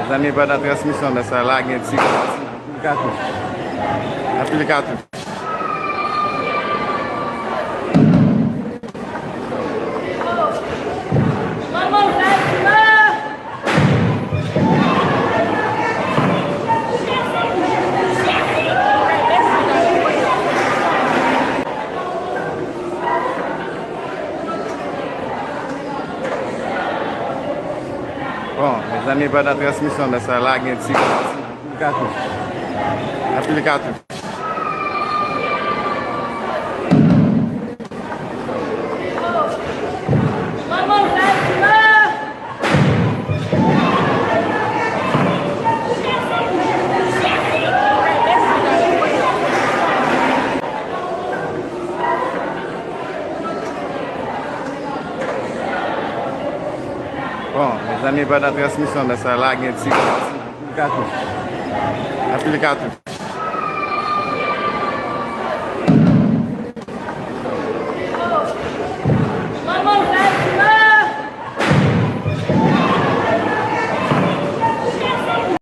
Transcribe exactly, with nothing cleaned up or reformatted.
Mezanmi, pandan transmisyon nan sa la, gen ti anpil katouch. Anpil katouch. Bon, mezanmi, pandan transmisyon nan sa la, gen ti anpil katouch. Anpil katouch. Bon, mezanmi, pandan transmisyon nan sa la, gen ti anpil katouch. Anpil katouch.